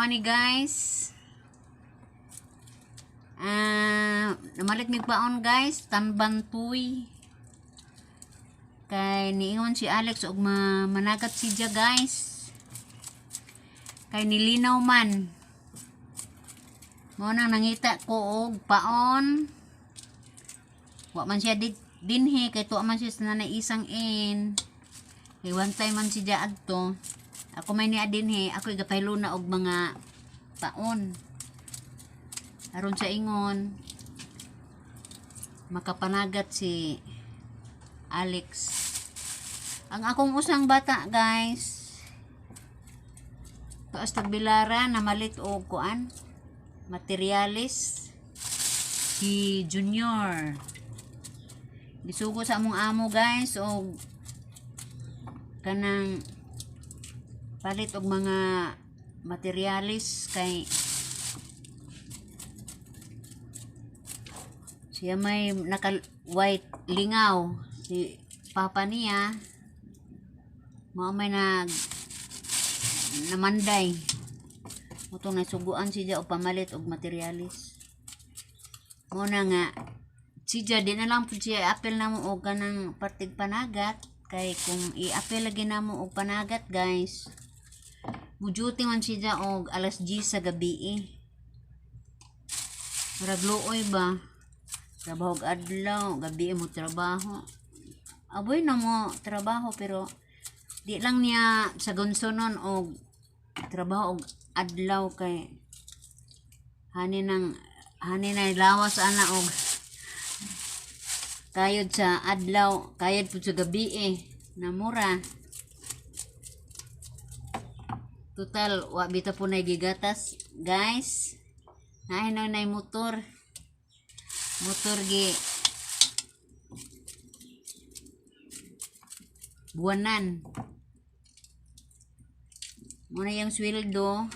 Mao ni, guys. Ah, namalit mig paon, guys, tanbantoy. Kay niingon si Alex og managat siya, guys. Kay nilinaw man. Mao nang nangita ko og paon. Wa man siya dinhi kay tuwa man siya sa Nanay Isang in. Kay one time man siya adto. Ako may niya dinhi, ako igapaylo na og mga paon. Aron sa ingon makapanagat si Alex. Ang akong usang bata, guys, tuas tagbilara namalit og kuan, materialis, si Junior. Gisugo sa among amo, guys, og kanang palit og mga materialis kay siya may naka white lingaw si papa niya, mao may nag namanday utong nasuguan siya og pamalit og materialis. Mo na nga siya di na lang pud siya i-apil namo og kanang partig panagat, kay kung i-apil lagi namo og panagat, guys, muduty man siya og alas 10 sa gabi eh. Murag luoy ba, trabaho og adlaw, gabi mo trabaho. Aboy na mo trabaho, pero di lang niya sa gunsonon og trabaho og adlaw kay hani nang hani na lawas ana og kayod sa adlaw, kayod pud sa gabi eh, namura. Total wa bita po na gigatas, guys. Naay na nay motor, motor gi buwanan mo na yung sweldo.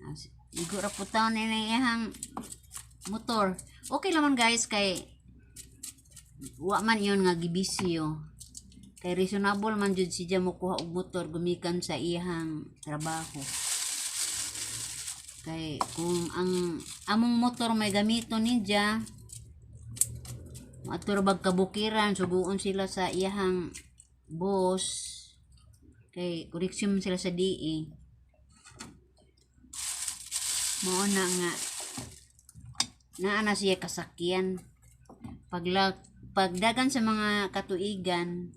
Ah, igo ra po taon na iyang motor. Okay laman, guys, kay wa man yun nga gibisyo, kay reasonable man jud siya mo kuha og motor gumikan sa iyang trabaho, kay kung ang among motor may gamito niya moadto ra bag kabukiran, suguon sila sa iyang boss kay koneksyon man sila sa DE. Mao na nga naa na siya kasakyan. Pagla pagdagan sa mga katuigan,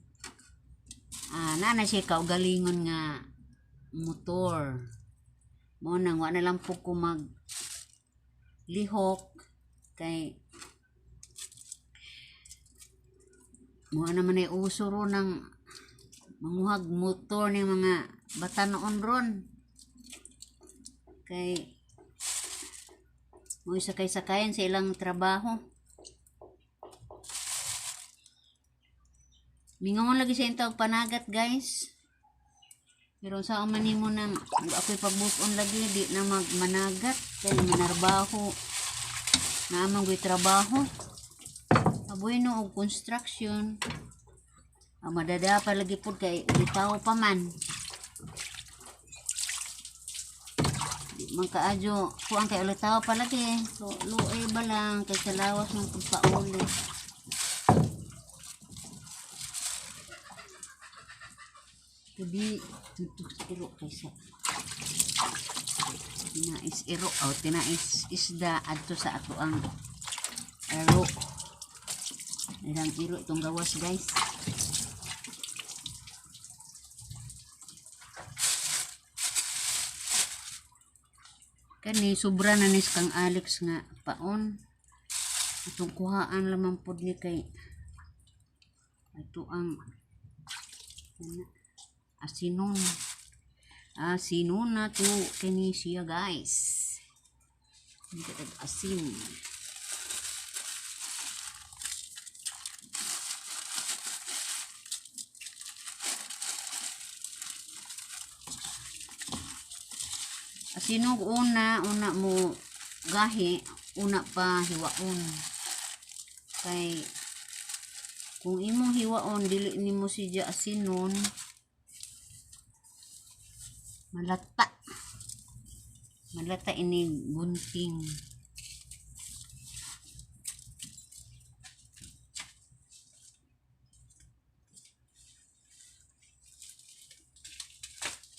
ah, naa na siya kaugalingon nga motor. Mao nang wa na lang po ko mag lihok kay mao naman ay uso ro ng manguhag motor ni mga bata noon ron, kay mo sakay-sakayan sa ilang trabaho. Mingawan lagi sa intawag panagat, guys, pero sa man nimo nang ako'y pagbuton lagi di na magmanagat kay manarbaho naamang guy trabaho aboy no og construction. Ang madada pa lagi pud kay bitaw pa man, di man kaadyo kuan kay ulitaw pa lagi. So luoy ba lang kay sa lawas ng pagpauli. Tabi tutok iro kaysa tinais iro o tinais isda adto sa ato ang ero. Ilang iro itong gawas, guys. Kani sobra na nis kang Alex nga paon. Atong kuhaan lamang pod ni kay ato ang ana, asinon. Asinon na to kini siya, guys. Hindi ka asin. Asinog una, una mo gahi, una pa hiwaon. Kay kung imong hiwaon dili nimo siya asinon, malata. Malata ini gunting.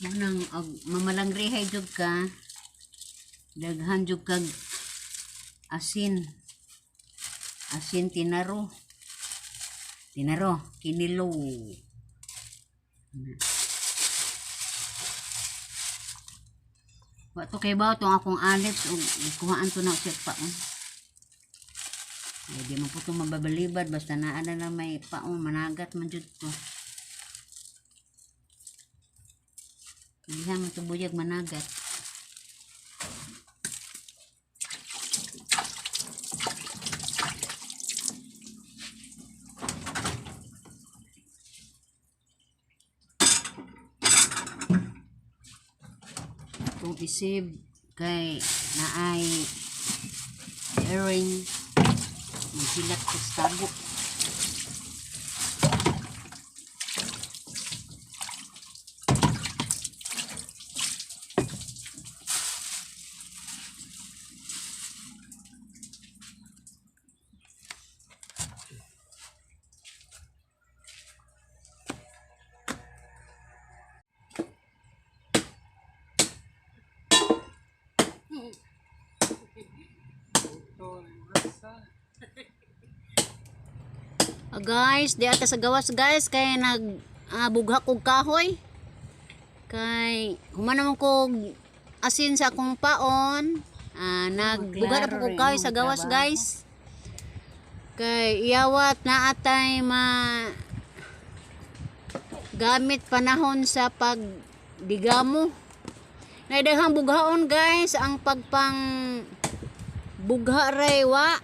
Munang og mamalangrihay jud ka, daghan jud kag asin. Asin tinaro. Tinaro, kinilo. Wa to kay ba tong akong Alex og kuhaan to na siya paon. Ay, di man po to mababalibad basta naa na lang may paon, managat man jud to. Diha man to buyag managat. Kung isib kay naay earring, maghilat ko sa tabo. Ah, guys, di ata sa gawas, guys, kay nag bugha kog kahoy. Kay human naman kog asin sa akong paon. Nagbugha na po kog kahoy sa gawas, guys. Kay iyawat na atay ma gamit panahon sa pagdigamo. Naidaghang bughaon, guys, ang pagpang bugha ray wa.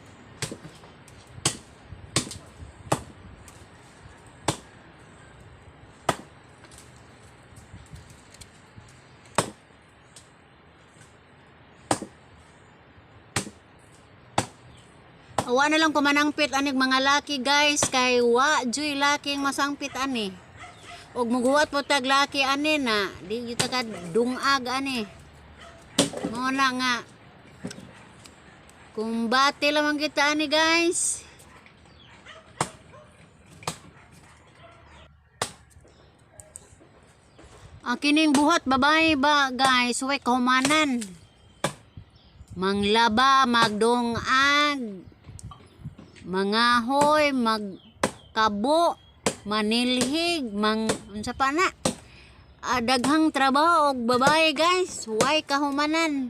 Wa na lang kumanangpit anig mga laki, guys, kay wa juy laki ang masangpit ani. Og muguwat po tag laki ani na di gyud ta ka dungag ani. Mao na nga kumbate lamang kita ani, guys. Ang kining buhat babae ba, guys, way kahumanan. Manglaba, magdungag, mangahoy, magkabo, manilhig, mang unsa pa na. Daghang trabaho og babae, guys, way kahumanan.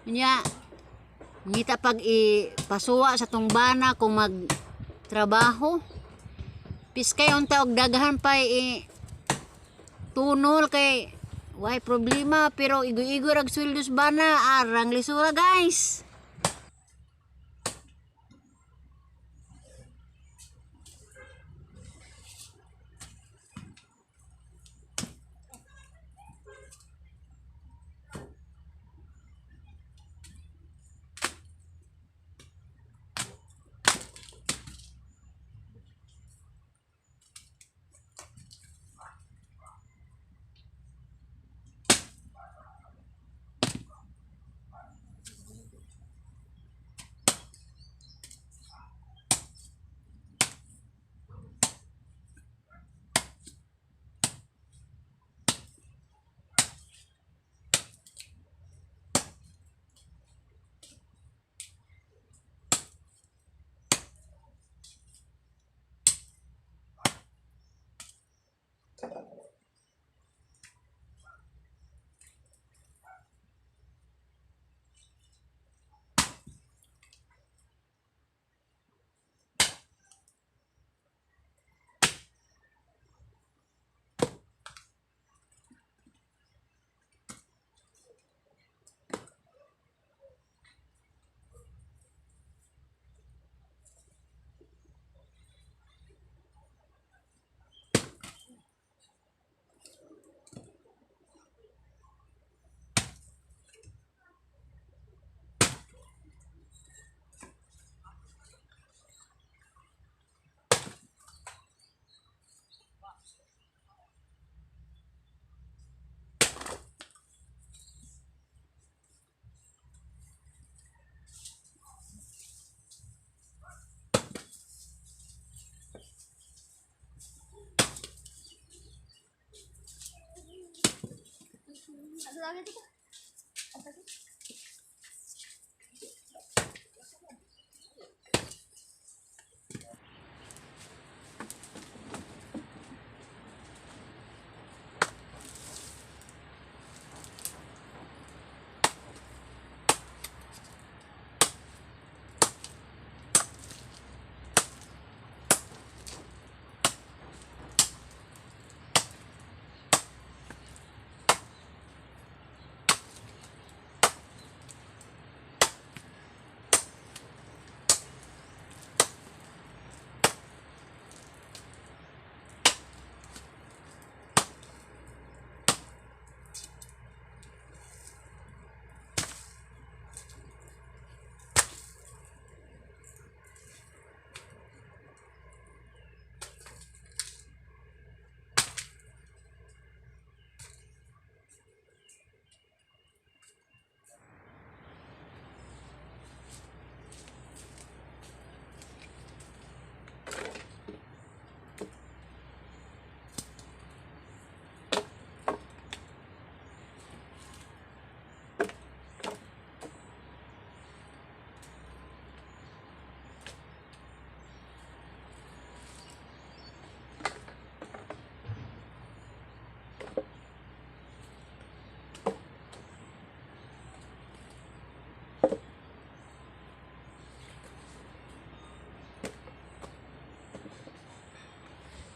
Unya ngita pag ipasuwa sa tungbana kung magtrabaho. Piskay unta og daghan pa i tunol kay way problema, pero igo-igo rag sweldo sa bana, arang lisura, guys.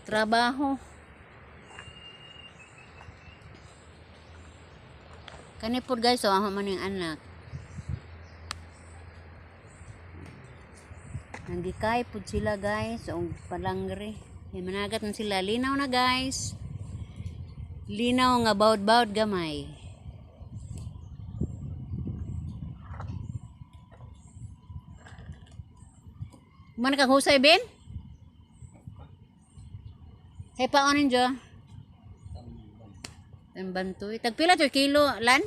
Trabaho. Kani pod, guys, oh, ako man yung anak. Nanggikay pod sila, guys, og palangre. May managat na sila. Linaw na, guys. Linaw nga bawd-bawd gamay. Man kang husay, Ben? Hey, paonin jo. Ang bantoy. Tagpila to kilo, lan?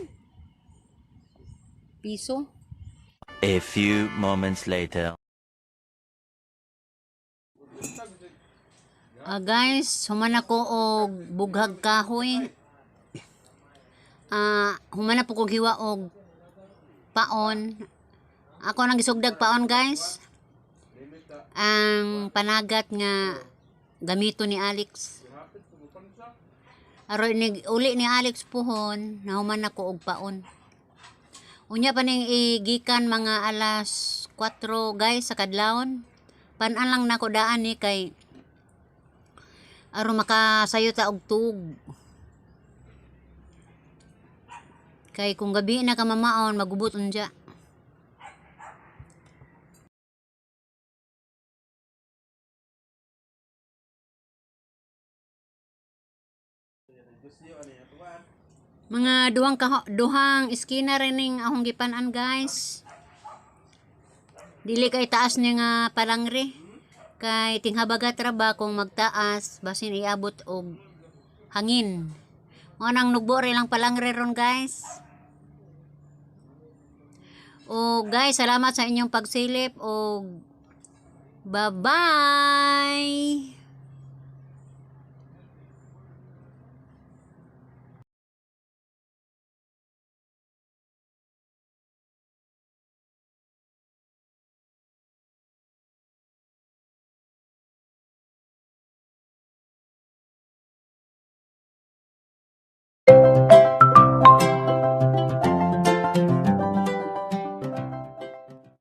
Piso? A few moments later. Ah, guys, human ako og bughag kahoy. Ah, human na po kog hiwa og paon. Ako nang gisugdag paon, guys. Ang panagat nga gamito ni Alex. Aron ni uli ni Alex puhon, nahuman ako og paon. Unya pa ning igikan mga alas 4, guys, sa kadlawon. Panan lang nako daan ni kay aron makasayo ta og tuog. Kay kung gabi na ka mamaon, magubot unja. Mga duhang kaho, duhang iskina rin ning akong gipanan, guys. Dili kay taas ni nga palangre. Kay tinghabagat ra ba kung magtaas basin iabot og hangin. Mao nang nugbo ra lang palangre ron, guys. O guys, salamat sa inyong pagsilip og bye-bye.